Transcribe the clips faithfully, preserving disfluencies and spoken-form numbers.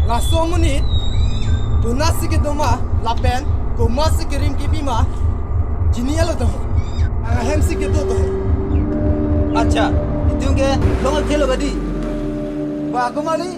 Laso amonit konatsi kedo ma lapen komatsi kerim kebi ma chini-etlo taho. Ahem si kedo taho. Accha, itum ke long khelo kadi. Ba, kumali.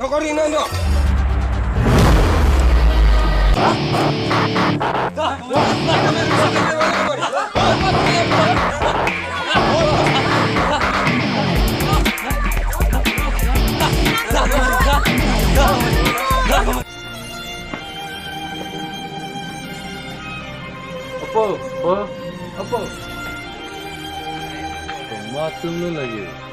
Tokori nando. Opo, opo, opo. Komat atumlo lake.